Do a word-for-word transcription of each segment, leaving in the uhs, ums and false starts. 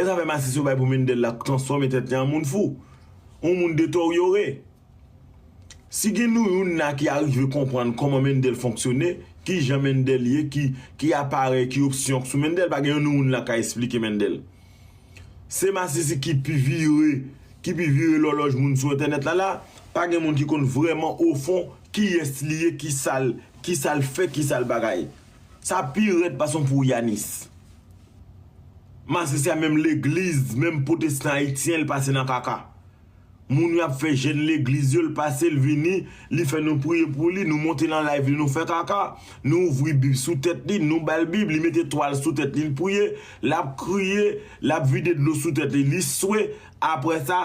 E zafè masisi yo bay pou Mendel la transfòme tèt li an moun fou. Yon moun detoryore. Si gen nou youn la ki arive konprann kòman Mendel fonksyone, ki jan Mendel ye, ki, ki aparèy, ki opsyon k sou Mendel, pa gen youn nou youn la ka esplike Mendel. Se masisi ki pi vire, ki pi vire lòlòj moun sou entènèt la la, pa gen moun ki konn vrèman ofon kiyès li ye, ki sa l, ki sa l fè, ki sa l bagay. Sa pi rèd pase yon pou Yanis. Masisi a menm legliz, menm pwotestan ayisyen, l pase nan kaka. Moun yo ap fè jèn legliz yo, l pase, l vini, li fè nou priye pou li, nou monte nan live li, nou fè kaka, nou ouvri Bib sou tèt li, nou ba l Bib, li mete twal sou tèt li, l priye, l ap kriye, l ap vide dlo sou tèt li, li swe. Apre sa,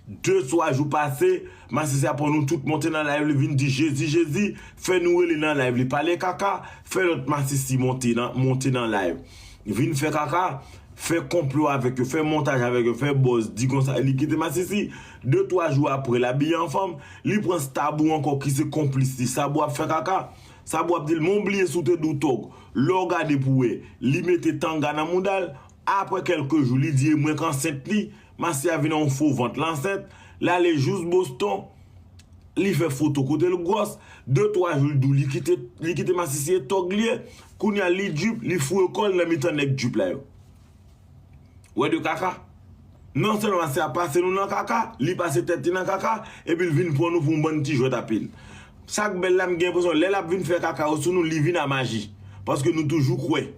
de twa jou pase, masisi a pran nou tout monte nan live li, vin di Jezi, Jezi, fè nou rele nan live li, pale kaka, fè lòt masisi monte nan, monte nan live. Vin fè kaka, fè konplo avèk yo, fè montaj avèk yo, fè buzz, di konsa, li kite masisi. De twa jou apre, l abiye an fanm, li pran Stabou ankò ki se konplis li. Stabou ap fè kaka. Stabou ap di l, men w bliye si w te di w tòg. Lè w gade pou wè, li mete tanga nan mouda l. Apre kèlke jou, li di e mwen k ansent li. Masisi a vin yon fo vant, l ansent. L ale jous Boston. Li fè foto kote l gwòs. De twa jou, l di w li kite, li kite masisi e tòg li ye. Kounye a, li djip, li foure kò l nan mitan nèg djip la yo. Wè de kaka. Non sèlman masisi a pase nou nan kaka, li pase tèt li nan kaka, epi l vin pran nou pou yon bann ti jwèt apil. Sa k bèl la, m gen enpresyon, lè l ap vin fè kaka yo sou nou, li vin a maji. Paske nou toujou kwè.